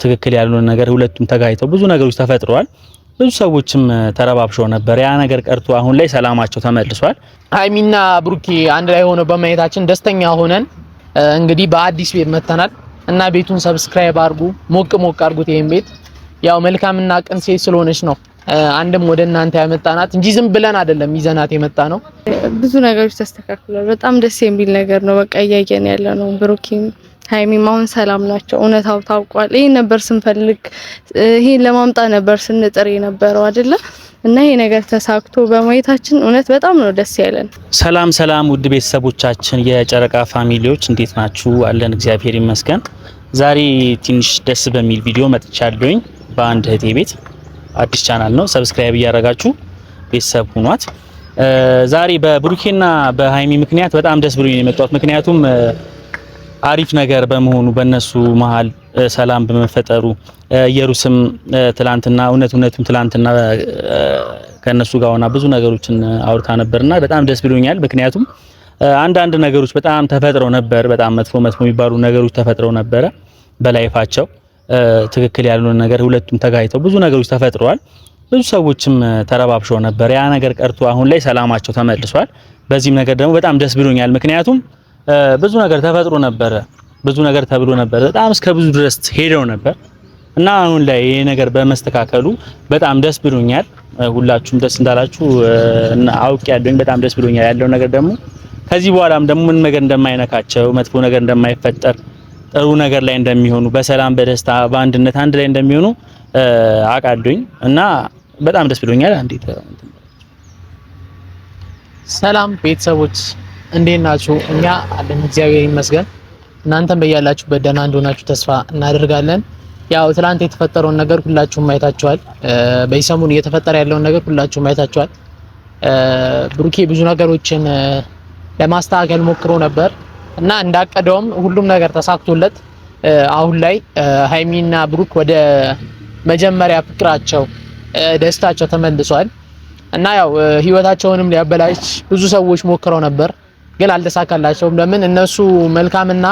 ትክክል ያልሆነ ነገር ሁለቱም ተጋይተው ብዙ ነገሮች ተፈጥረዋል። ብዙ ሰዎችም ተረባብሸው ነበር። ያ ነገር ቀርቶ አሁን ላይ ሰላማቸው ተመልሷል። ሀይሚና ብሩኬ አንድ ላይ ሆነው በማየታችን ደስተኛ ሆነን እንግዲህ በአዲስ ቤት መተናል እና ቤቱን subscribe አድርጉ፣ ሞቅ ሞቅ አድርጉት። ይሄን ቤት ያው መልካምና ቅን ሴት ስለሆነች ነው አንድም ወደ እናንተ ያመጣናት እንጂ ዝም ብለን አይደለም ይዘናት የመጣ ነው። ብዙ ነገሮች ተስተካክሏል። በጣም ደስ የሚል ነገር ነው። በቃ እያየን ያለ ነው። ብሩኬም ሀይሚም አሁን ሰላም ናቸው። እውነታው ታውቋል። ይሄን ነበር ስንፈልግ፣ ይሄን ለማምጣት ነበር ስንጥር የነበረው አይደለ? እና ይሄ ነገር ተሳክቶ በማየታችን እውነት በጣም ነው ደስ ያለን። ሰላም ሰላም፣ ውድ ቤተሰቦቻችን የጨረቃ family ዎች እንዴት ናችሁ? አለን፣ እግዚአብሔር ይመስገን። ዛሬ ትንሽ ደስ በሚል ቪዲዮ መጥቻለሁኝ በአንድ እህቴ ቤት። አዲስ ቻናል ነው፣ subscribe እያደረጋችሁ ቤተሰብ ሁኗት። ዛሬ በብሩኬና በሀይሚ ምክንያት በጣም ደስ ብሎኝ ነው የመጣሁት። ምክንያቱም አሪፍ ነገር በመሆኑ በእነሱ መሀል ሰላም በመፈጠሩ ኢየሩስም ትላንትና እውነት እውነቱም ትላንትና ከእነሱ ጋር ሆና ብዙ ነገሮችን አውርታ ነበርና በጣም ደስ ብሎኛል። ምክንያቱም አንዳንድ ነገሮች በጣም ተፈጥረው ነበር። በጣም መጥፎ መጥፎ የሚባሉ ነገሮች ተፈጥረው ነበረ በላይፋቸው ትክክል ያልሆነ ነገር ሁለቱም ተጋይተው ብዙ ነገሮች ተፈጥረዋል። ብዙ ሰዎችም ተረባብሸው ነበር። ያ ነገር ቀርቶ አሁን ላይ ሰላማቸው ተመልሷል። በዚህም ነገር ደግሞ በጣም ደስ ብሎኛል። ምክንያቱም ብዙ ነገር ተፈጥሮ ነበረ፣ ብዙ ነገር ተብሎ ነበረ። በጣም እስከ ብዙ ድረስ ሄደው ነበር እና አሁን ላይ ይሄ ነገር በመስተካከሉ በጣም ደስ ብሎኛል። ሁላችሁም ደስ እንዳላችሁ አውቅ ያለኝ በጣም ደስ ብሎኛል። ያለው ነገር ደግሞ ከዚህ በኋላም ደግሞ ምን ነገር እንደማይነካቸው መጥፎ ነገር እንደማይፈጠር ጥሩ ነገር ላይ እንደሚሆኑ በሰላም በደስታ በአንድነት አንድ ላይ እንደሚሆኑ አውቃለሁኝ እና በጣም ደስ ብሎኛል። አንዴት ሰላም ቤተሰቦች እንዴት ናችሁ? እኛ አለን እግዚአብሔር ይመስገን። እናንተም በያላችሁበት ደህና እንደሆናችሁ ተስፋ እናደርጋለን። ያው ትላንት የተፈጠረውን ነገር ሁላችሁም አይታችኋል። በሰሞኑ እየተፈጠረ ያለውን ነገር ሁላችሁም አይታችኋል። ብሩኬ ብዙ ነገሮችን ለማስተካከል ሞክሮ ነበር እና እንዳቀደውም ሁሉም ነገር ተሳክቶለት አሁን ላይ ሀይሚና ብሩክ ወደ መጀመሪያ ፍቅራቸው ደስታቸው ተመልሷል። እና ያው ህይወታቸውንም ሊያበላሽ ብዙ ሰዎች ሞክረው ነበር፣ ግን አልተሳካላቸውም። ለምን? እነሱ መልካምና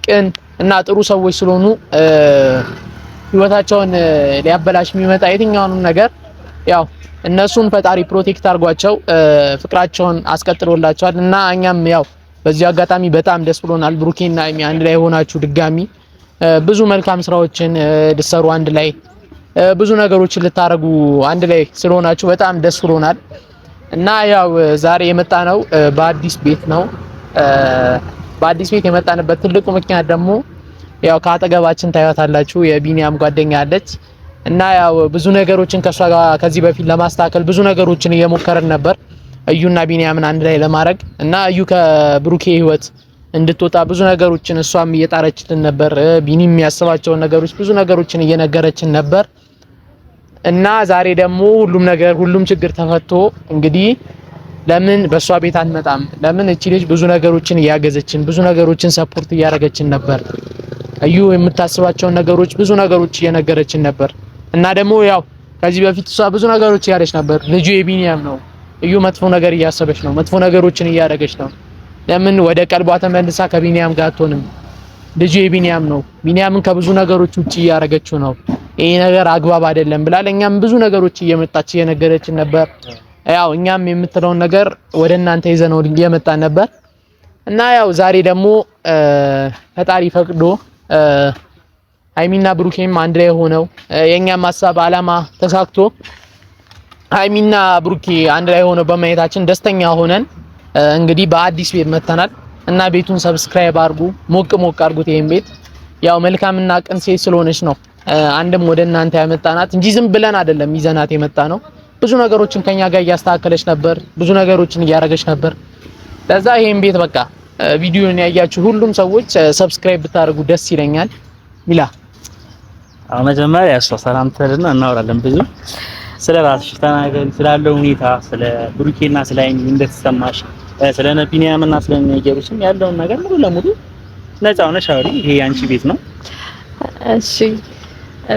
ቅን እና ጥሩ ሰዎች ስለሆኑ ህይወታቸውን ሊያበላሽ የሚመጣ የትኛውንም ነገር ያው እነሱን ፈጣሪ protect አድርጓቸው ፍቅራቸውን አስቀጥሎላቸዋል። እና እኛም ያው በዚህ አጋጣሚ በጣም ደስ ብሎናል። ብሩኬና ሀይሚ አንድ ላይ ሆናችሁ ድጋሚ ብዙ መልካም ስራዎችን ልትሰሩ አንድ ላይ ብዙ ነገሮችን ልታረጉ አንድ ላይ ስለሆናችሁ በጣም ደስ ብሎናል። እና ያው ዛሬ የመጣ ነው በአዲስ ቤት ነው። በአዲስ ቤት የመጣንበት ትልቁ ምክንያት ደግሞ ያው ከአጠገባችን ታዩታላችሁ የቢኒያም ጓደኛ አለች እና ያው ብዙ ነገሮችን ከሷ ጋር ከዚህ በፊት ለማስተካከል ብዙ ነገሮችን እየሞከርን ነበር እዩና ቢኒያምን አንድ ላይ ለማድረግ እና እዩ ከብሩኬ ህይወት እንድትወጣ ብዙ ነገሮችን እሷም እየጣረችልን ነበር። ቢኒ የሚያስባቸውን ነገሮች ብዙ ነገሮችን እየነገረችን ነበር እና ዛሬ ደግሞ ሁሉም ነገር ሁሉም ችግር ተፈቶ እንግዲህ ለምን በእሷ ቤት አንመጣም? ለምን እቺ ልጅ ብዙ ነገሮችን እያገዘችን ብዙ ነገሮችን support እያደረገችን ነበር። እዩ የምታስባቸውን ነገሮች ብዙ ነገሮች እየነገረችን ነበር እና ደግሞ ያው ከዚህ በፊት እሷ ብዙ ነገሮች እያለች ነበር። ልጁ የቢኒያም ነው፣ እዩ መጥፎ ነገር እያሰበች ነው፣ መጥፎ ነገሮችን እያደረገች ነው። ለምን ወደ ቀልቧ ተመልሳ ከቢኒያም ጋር አትሆንም? ልጁ የቢኒያም ነው። ቢኒያምን ከብዙ ነገሮች ውጪ እያደረገችው ነው። ይሄ ነገር አግባብ አይደለም ብላ ለእኛም ብዙ ነገሮች እየመጣች እየነገረችን ነበር። ያው እኛም የምትለውን ነገር ወደ እናንተ ይዘነው እየመጣን ነበር እና ያው ዛሬ ደግሞ ፈጣሪ ፈቅዶ ሀይሚና ብሩኬም አንድ ላይ ሆነው የእኛም ሀሳብ አላማ ተሳክቶ ሀይሚና ብሩኬ አንድ ላይ ሆነው በማየታችን ደስተኛ ሆነን እንግዲህ በአዲስ ቤት መተናል እና ቤቱን subscribe አድርጉ፣ ሞቅ ሞቅ አድርጉት። ይሄን ቤት ያው መልካምና ቅን ሴት ስለሆነች ነው አንድም ወደ እናንተ ያመጣናት እንጂ ዝም ብለን አይደለም ይዘናት የመጣ ነው። ብዙ ነገሮችን ከኛ ጋር እያስተካከለች ነበር፣ ብዙ ነገሮችን እያደረገች ነበር። ለዛ ይሄን ቤት በቃ ቪዲዮን ያያችሁ ሁሉም ሰዎች subscribe ብታደርጉ ደስ ይለኛል። ሚላ መጀመሪያ እሷ ሰላም ትልና እናወራለን። ብዙ ስለ ራስሽ ተናገሪ፣ ስላለው ሁኔታ፣ ስለ ብሩኬና ስለ ሀይሚ እንደተሰማሽ፣ ስለ ቢኒያምና ስለ ኢየሩስም ያለውን ነገር ሙሉ ለሙሉ ነፃ ሆነሽ አውሪ። ይሄ ያንቺ ቤት ነው። እሺ፣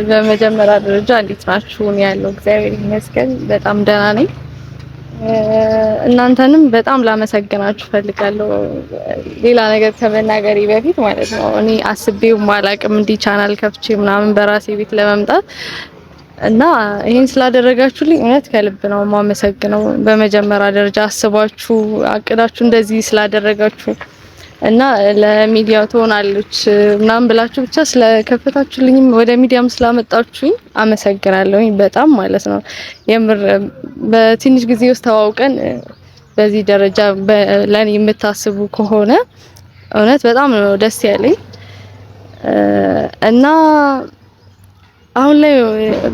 በመጀመሪያ ደረጃ እንዴት ናችሁ? እኔ ያለው እግዚአብሔር ይመስገን በጣም ደህና ነኝ። እናንተንም በጣም ላመሰግናችሁ ፈልጋለሁ። ሌላ ነገር ከመናገሬ በፊት ማለት ነው። እኔ አስቤው ማላቅም እንዲህ ቻናል ከፍቼ ምናምን በራሴ ቤት ለመምጣት እና ይሄን ስላደረጋችሁልኝ እውነት ከልብ ነው የማመሰግነው። በመጀመሪያ ደረጃ አስባችሁ አቅዳችሁ እንደዚህ ስላደረጋችሁ እና ለሚዲያው ትሆናለች ምናምን ብላችሁ ብቻ ስለከፈታችሁልኝም ወደ ሚዲያም ስላመጣችሁኝ አመሰግናለሁኝ በጣም ማለት ነው። የምር በትንሽ ጊዜ ውስጥ ተዋውቀን በዚህ ደረጃ ለኔ የምታስቡ ከሆነ እውነት በጣም ነው ደስ ያለኝ እና አሁን ላይ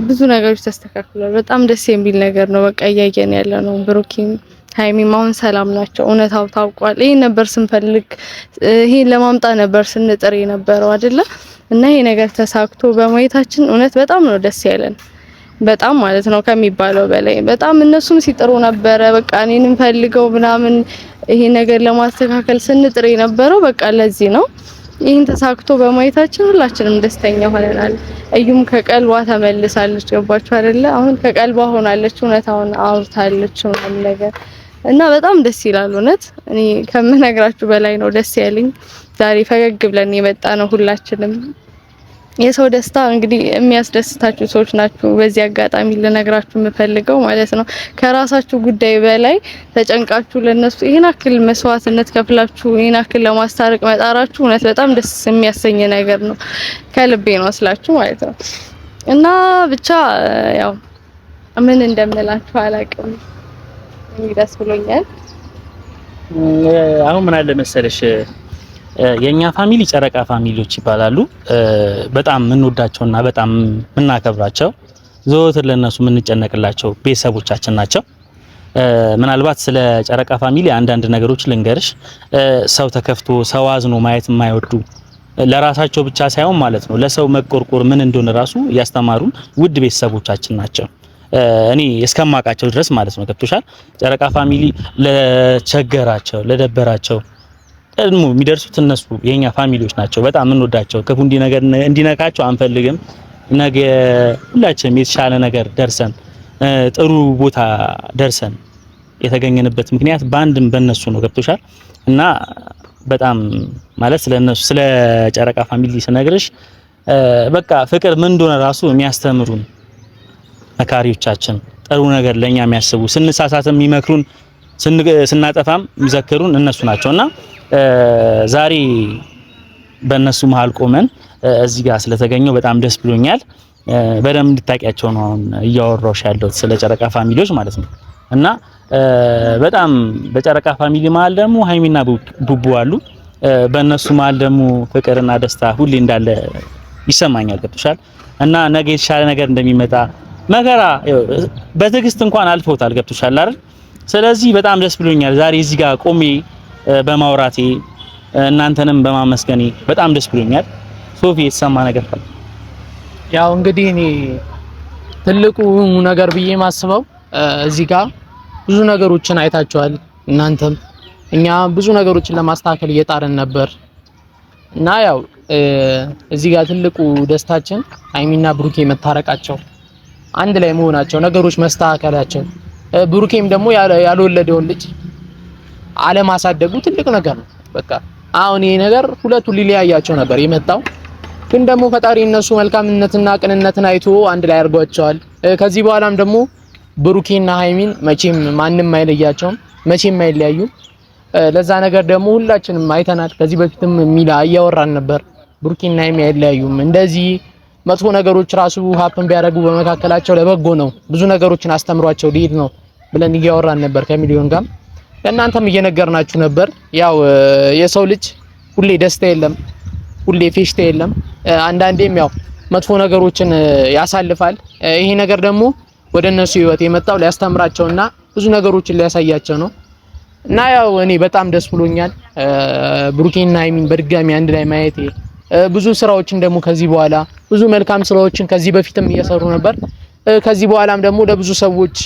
ብዙ ነገሮች ተስተካክሏል። በጣም ደስ የሚል ነገር ነው። በቃ እያየን ያለ ነው። ብሩኪም ሀይሚም አሁን ሰላም ናቸው። እውነታው ታውቋል። ይሄን ነበር ስንፈልግ፣ ይሄን ለማምጣት ነበር ስንጥር የነበረው አይደለ? እና ይሄ ነገር ተሳክቶ በማየታችን እውነት በጣም ነው ደስ ያለን። በጣም ማለት ነው ከሚባለው በላይ በጣም እነሱም ሲጥሩ ነበረ። በቃ እኔንም ፈልገው ምናምን ይሄ ነገር ለማስተካከል ስንጥር የነበረው በቃ ለዚህ ነው። ይህን ተሳክቶ በማየታችን ሁላችንም ደስተኛ ሆነናል። እዩም ከቀልቧ ተመልሳለች። ገባችሁ አይደለ? አሁን ከቀልቧ ሆናለች፣ እውነታውን አውርታለች ምናምን ነገር እና በጣም ደስ ይላል። እውነት እኔ ከምነግራችሁ በላይ ነው ደስ ያለኝ። ዛሬ ፈገግ ብለን የመጣ ነው ሁላችንም። የሰው ደስታ እንግዲህ የሚያስደስታችሁ ሰዎች ናችሁ። በዚህ አጋጣሚ ልነግራችሁ የምፈልገው ማለት ነው ከራሳችሁ ጉዳይ በላይ ተጨንቃችሁ ለነሱ ይሄን አክል መስዋዕትነት ከፍላችሁ ይሄን አክል ለማስታረቅ መጣራችሁ እውነት በጣም ደስ የሚያሰኝ ነገር ነው። ከልቤ ነው ስላችሁ ማለት ነው። እና ብቻ ያው ምን እንደምላችሁ አላውቅም። ደስ ብሎኛል። አሁን ምን አለ መሰለሽ የኛ family ጨረቃ family ዎች ይባላሉ። በጣም የምንወዳቸውና በጣም የምናከብራቸው ዘወትር ለነሱ የምንጨነቅላቸው ቤተሰቦቻችን ናቸው። ምናልባት ስለ ጨረቃ family አንዳንድ ነገሮች ልንገርሽ። ሰው ተከፍቶ ሰው አዝኖ ማየት የማይወዱ ለራሳቸው ብቻ ሳይሆን ማለት ነው ለሰው መቆርቆር ምን እንደሆነ ራሱ ያስተማሩን ውድ ቤተሰቦቻችን ናቸው። እኔ እስከማውቃቸው ድረስ ማለት ነው። ገብቶሻል? ጨረቃ family ለቸገራቸው፣ ለደበራቸው ቀድሞ የሚደርሱት እነሱ የኛ family ዎች ናቸው። በጣም እንወዳቸው። ክፉ ነገር እንዲነካቸው አንፈልግም። ነገ ሁላችንም የተሻለ ነገር ደርሰን ጥሩ ቦታ ደርሰን የተገኘንበት ምክንያት በአንድም በእነሱ ነው። ገብቶሻል? እና በጣም ማለት ስለነሱ ስለ ጨረቃ family ስነግርሽ በቃ ፍቅር ምን እንደሆነ ራሱ የሚያስተምሩን መካሪዎቻችን፣ ጥሩ ነገር ለኛ የሚያስቡ ስንሳሳትም የሚመክሩን ስናጠፋም የሚዘክሩን እነሱ ናቸውና ዛሬ በእነሱ መሀል ቆመን እዚህ ጋር ስለተገኘው በጣም ደስ ብሎኛል። በደንብ እንድታቂያቸው ነው አሁን እያወራሁሽ ያለሁት ስለ ጨረቃ family ዎች ማለት ነው። እና በጣም በጨረቃ family መሀል ደግሞ ሀይሚና ቡቡ አሉ። በእነሱ መሀል ደግሞ ፍቅርና ደስታ ሁሌ እንዳለ ይሰማኛል። ገብቶሻል? እና ነገ የተሻለ ነገር እንደሚመጣ መከራ በትዕግስት እንኳን አልፈውታል። ገብቶሻል አይደል? ስለዚህ በጣም ደስ ብሎኛል ዛሬ እዚህ ጋር ቆሜ በማውራቴ እናንተንም በማመስገኔ በጣም ደስ ብሎኛል። ሶፊ የተሰማ ነገር ካለ? ያው እንግዲህ እኔ ትልቁ ነገር ብዬ ማስበው እዚህ ጋር ብዙ ነገሮችን አይታችኋል እናንተም እኛ ብዙ ነገሮችን ለማስተካከል እየጣርን ነበር እና ያው እዚህ ጋር ትልቁ ደስታችን ሀይሚና ብሩኬ መታረቃቸው፣ አንድ ላይ መሆናቸው፣ ነገሮች መስተካከላቸው፣ ብሩኬም ደግሞ ያልወለደውን ልጅ አለማሳደጉ ትልቅ ነገር ነው። በቃ አሁን ይሄ ነገር ሁለቱ ሊለያያቸው ነበር የመጣው፣ ግን ደግሞ ፈጣሪ እነሱ መልካምነትና ቅንነትን አይቶ አንድ ላይ አድርጓቸዋል። ከዚህ በኋላም ደግሞ ብሩኬና ሀይሚን መቼም ማንም አይለያቸውም፣ መቼም አይለያዩም። ለዛ ነገር ደግሞ ሁላችንም አይተናል። ከዚህ በፊትም ሚላ እያወራን ነበር፣ ብሩኬና ሀይሚ አይለያዩም። እንደዚህ መጥፎ ነገሮች ራሱ happen ቢያደርጉ በመካከላቸው ለበጎ ነው፣ ብዙ ነገሮችን አስተምሯቸው ሊሄድ ነው ብለን እያወራን ነበር ከሚሊዮን ጋር ለእናንተም እየነገርናችሁ ነበር። ያው የሰው ልጅ ሁሌ ደስታ የለም፣ ሁሌ ፌሽታ የለም። አንዳንዴም ያው መጥፎ ነገሮችን ያሳልፋል። ይሄ ነገር ደግሞ ወደ እነሱ ህይወት የመጣው ሊያስተምራቸውና ብዙ ነገሮችን ሊያሳያቸው ነው። እና ያው እኔ በጣም ደስ ብሎኛል ብሩኬና ሀይሚን በድጋሚ አንድ ላይ ማየቴ። ብዙ ስራዎችን ደግሞ ከዚህ በኋላ ብዙ መልካም ስራዎችን ከዚህ በፊትም እየሰሩ ነበር። ከዚህ በኋላም ደግሞ ለብዙ ሰዎች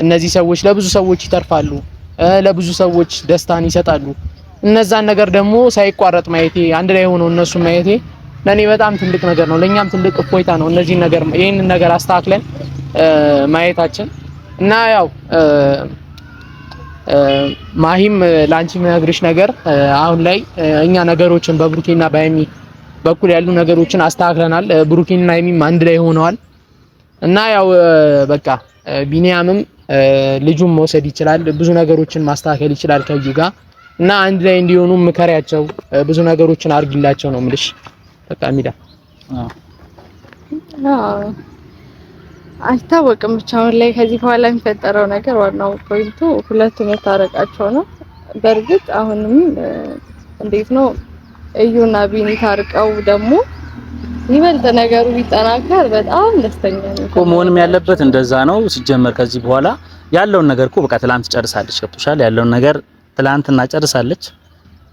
እነዚህ ሰዎች ለብዙ ሰዎች ይተርፋሉ፣ ለብዙ ሰዎች ደስታን ይሰጣሉ። እነዛን ነገር ደግሞ ሳይቋረጥ ማየቴ አንድ ላይ ሆኖ እነሱ ማየቴ ለኔ በጣም ትልቅ ነገር ነው፣ ለኛም ትልቅ እፎይታ ነው። እነዚህን ነገር ይሄንን ነገር አስተካክለን ማየታችን እና ያው ማሂም ላንቺ የምነግርሽ ነገር አሁን ላይ እኛ ነገሮችን በብሩኬና በሀይሚ በኩል ያሉ ነገሮችን አስተካክለናል። ብሩኬና ሀይሚም አንድ ላይ ሆነዋል እና ያው በቃ ቢኒያምም ልጁን መውሰድ ይችላል፣ ብዙ ነገሮችን ማስተካከል ይችላል ከዩ ጋር እና አንድ ላይ እንዲሆኑ ምከሪያቸው፣ ብዙ ነገሮችን አድርጊላቸው ነው የምልሽ። በቃ ሚዳ አይታወቅም ብቻ አሁን ላይ ከዚህ በኋላ የሚፈጠረው ነገር ዋናው point ኡ ሁለቱ መታረቃቸው ነው። በእርግጥ አሁንም እንዴት ነው እዩና ቢኒ ታርቀው ደግሞ ይበልጥ ነገሩ ቢጠናከር በጣም ደስተኛ ነኝ እኮ። መሆንም ያለበት እንደዛ ነው። ሲጀመር ከዚህ በኋላ ያለውን ነገር እኮ በቃ ትላንት ጨርሳለች። ገብቶሻል? ያለውን ነገር ትላንትና ጨርሳለች።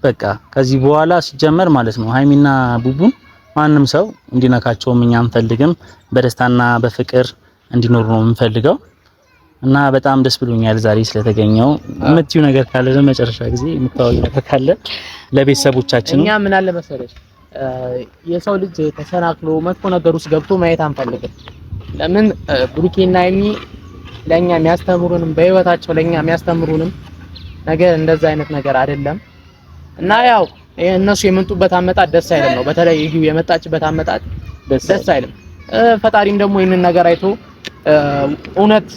በቃ ከዚህ በኋላ ሲጀመር ማለት ነው ሀይሚና ቡቡን ማንም ሰው እንዲነካቸውም እኛ አንፈልግም። በደስታና በፍቅር እንዲኖሩ ነው የምንፈልገው እና በጣም ደስ ብሎኛል ዛሬ ስለተገኘው። የምትይው ነገር ካለ ለመጨረሻ ጊዜ የምታወሪው ነገር ካለ ለቤተሰቦቻችን። እኛ ምን አለ መሰለሽ የሰው ልጅ ተሰናክሎ መጥፎ ነገር ውስጥ ገብቶ ማየት አንፈልግም። ለምን ብሩኬና ሀይሚ ለኛ የሚያስተምሩንም በህይወታቸው ለኛ የሚያስተምሩንም ነገር እንደዛ አይነት ነገር አይደለም እና ያው እነሱ የመጡበት አመጣጥ ደስ አይልም ነው። በተለይ እዩ የመጣችበት አመጣጥ ደስ አይልም። ፈጣሪም ደግሞ ይህንን ነገር አይቶ እውነት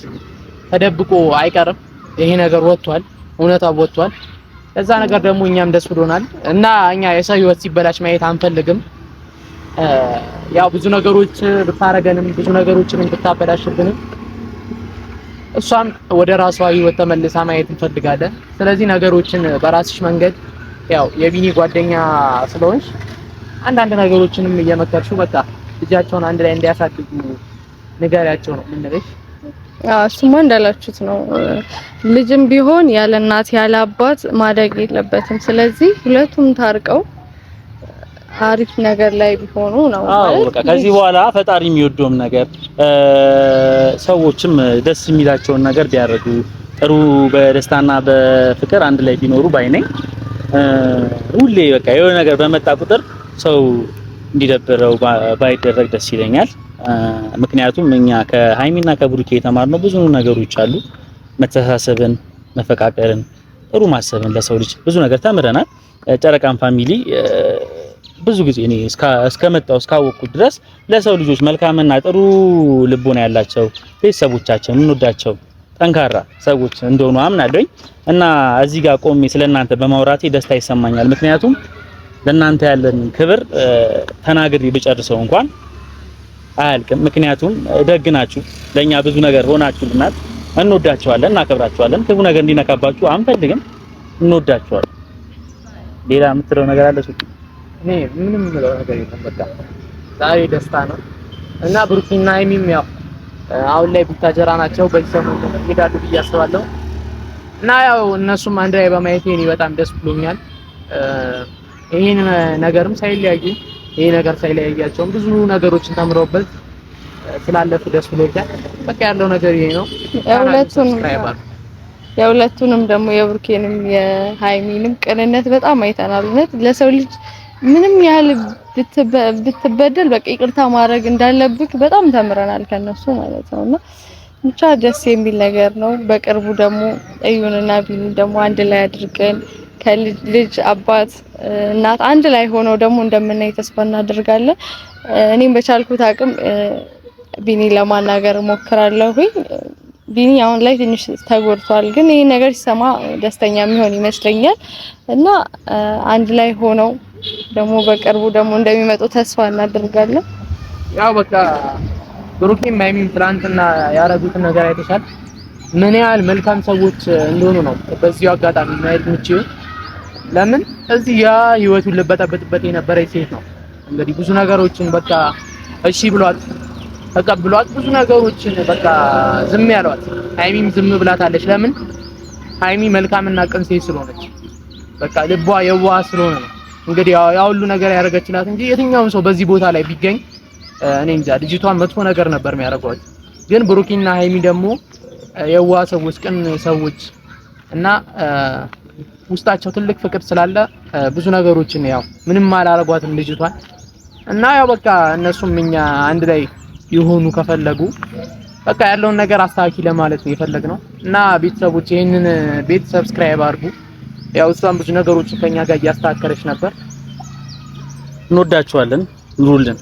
ተደብቆ አይቀርም። ይሄ ነገር ወጥቷል፣ እውነታው ወጥቷል። ለዛ ነገር ደግሞ እኛም ደስ ብሎናል እና እኛ የሰው ህይወት ሲበላሽ ማየት አንፈልግም። ያው ብዙ ነገሮች ብታረገንም ብዙ ነገሮችንም ብታበላሽብንም እሷም ወደ ራሷ ህይወት ተመልሳ ማየት እንፈልጋለን። ስለዚህ ነገሮችን በራስሽ መንገድ ያው የቢኒ ጓደኛ ስለሆንሽ አንዳንድ ነገሮችንም እየመከርሽው በቃ ልጃቸውን አንድ ላይ እንዲያሳድጉ ንገሪያቸው ነው የምንልሽ። እሱማ እንዳላችሁት ነው። ልጅም ቢሆን ያለ እናት ያለ አባት ማደግ የለበትም። ስለዚህ ሁለቱም ታርቀው አሪፍ ነገር ላይ ቢሆኑ ነው። አዎ በቃ ከዚህ በኋላ ፈጣሪ የሚወደውም ነገር ሰዎችም ደስ የሚላቸውን ነገር ቢያደርጉ ጥሩ፣ በደስታና በፍቅር አንድ ላይ ቢኖሩ ባይ ነኝ። ሁሌ በቃ የሆነ ነገር በመጣ ቁጥር ሰው እንዲደብረው ባይደረግ ደስ ይለኛል። ምክንያቱም እኛ ከሀይሚና ከብሩኬ የተማርነው ብዙ ነገሮች አሉ። መተሳሰብን፣ መፈቃቀርን፣ ጥሩ ማሰብን ለሰው ልጅ ብዙ ነገር ተምረናል። ጨረቃን family ብዙ ጊዜ እኔ እስከመጣው እስካወቅኩት ድረስ ለሰው ልጆች መልካምና ጥሩ ልቦና ያላቸው ቤተሰቦቻችን የምንወዳቸው ጠንካራ ሰዎች እንደሆኑ አምናለሁኝ እና እዚህ ጋር ቆሜ ስለእናንተ በማውራቴ ደስታ ይሰማኛል። ምክንያቱም ለእናንተ ያለን ክብር ተናግሬ ብጨርሰው እንኳን አያልቅም። ምክንያቱም ደግ ናችሁ፣ ለኛ ብዙ ነገር ሆናችሁልናል። እንወዳችኋለን፣ እናከብራችኋለን። ክፉ ነገር እንዲነካባችሁ አንፈልግም። እንወዳችኋለን። ሌላ የምትለው ነገር አለ? እኔ ምንም የምለው ነገር የለም። በቃ ዛሬ ደስታ ነው እና ብሩኪና ሀይሚም ያው አሁን ላይ ቡታጀራ ናቸው። በዚህ ሰሞን ይሄዳሉ ብዬ አስባለሁ እና ያው እነሱም አንድ ላይ በማየቴ እኔ በጣም ደስ ብሎኛል። ይሄን ነገርም ሳይለያዩ ይሄ ነገር ሳይለያያቸውም ብዙ ነገሮችን ተምረውበት ስላለፉ ደስ ብሎኛል። በቃ ያለው ነገር ይሄ ነው። የሁለቱንም ደግሞ የብሩኬንም የሀይሚንም ቅንነት በጣም አይተናል። እውነት ለሰው ልጅ ምንም ያህል ብትበደል በቃ ይቅርታ ማድረግ እንዳለብክ በጣም ተምረናል ከነሱ ማለት ነውና ብቻ ደስ የሚል ነገር ነው። በቅርቡ ደግሞ እዩንና ቢኒ ደግሞ አንድ ላይ አድርገን ከልጅ ልጅ አባት እናት አንድ ላይ ሆነው ደግሞ እንደምናይ ተስፋ እናደርጋለን። እኔም በቻልኩት አቅም ቢኒ ለማናገር ሞክራለሁኝ። ቢኒ አሁን ላይ ትንሽ ተጎድቷል፣ ግን ይሄ ነገር ሲሰማ ደስተኛ የሚሆን ይመስለኛል እና አንድ ላይ ሆነው ደግሞ በቅርቡ ደግሞ እንደሚመጡ ተስፋ እናደርጋለን። ያው በቃ ብሩኬም ሃይሚም ትናንትና ያረጉትን ነገር አይተሻል። ምን ያህል መልካም ሰዎች እንደሆኑ ነው በዚሁ አጋጣሚ ማየት የምችይው። ለምን እዚህ ያ ህይወቱን ልበጠበጥበት የነበረች ሴት ነው እንግዲህ ብዙ ነገሮችን በቃ እሺ ብሏት ተቀብሏት ብዙ ነገሮችን በቃ ዝም ያሏት። ሃይሚም ዝም ብላታለች። ለምን ሃይሚ መልካምና ቅን ሴት ስለሆነች በቃ ልቧ የዋህ ስለሆነ ነው እንግዲህ ያ ሁሉ ነገር ያደረገችላት እንጂ የትኛውም ሰው በዚህ ቦታ ላይ ቢገኝ እኔ እንጃ ልጅቷን መጥፎ ነገር ነበር የሚያደርጓት። ግን ብሩኪና ሃይሚ ደግሞ የዋህ ሰዎች፣ ቅን ሰዎች እና ውስጣቸው ትልቅ ፍቅር ስላለ ብዙ ነገሮችን ያው ምንም አላረጓትም ልጅቷን እና ያው በቃ እነሱም እኛ አንድ ላይ ይሆኑ ከፈለጉ በቃ ያለውን ነገር አስተካኪ ለማለት ነው የፈለግነው። እና ቤተሰቦች ይህንን ቤት subscribe አድርጉ። ያው እሷም ብዙ ነገሮችን ከኛ ጋር እያስተካከለች ነበር። እንወዳችኋለን። ኑሩልን።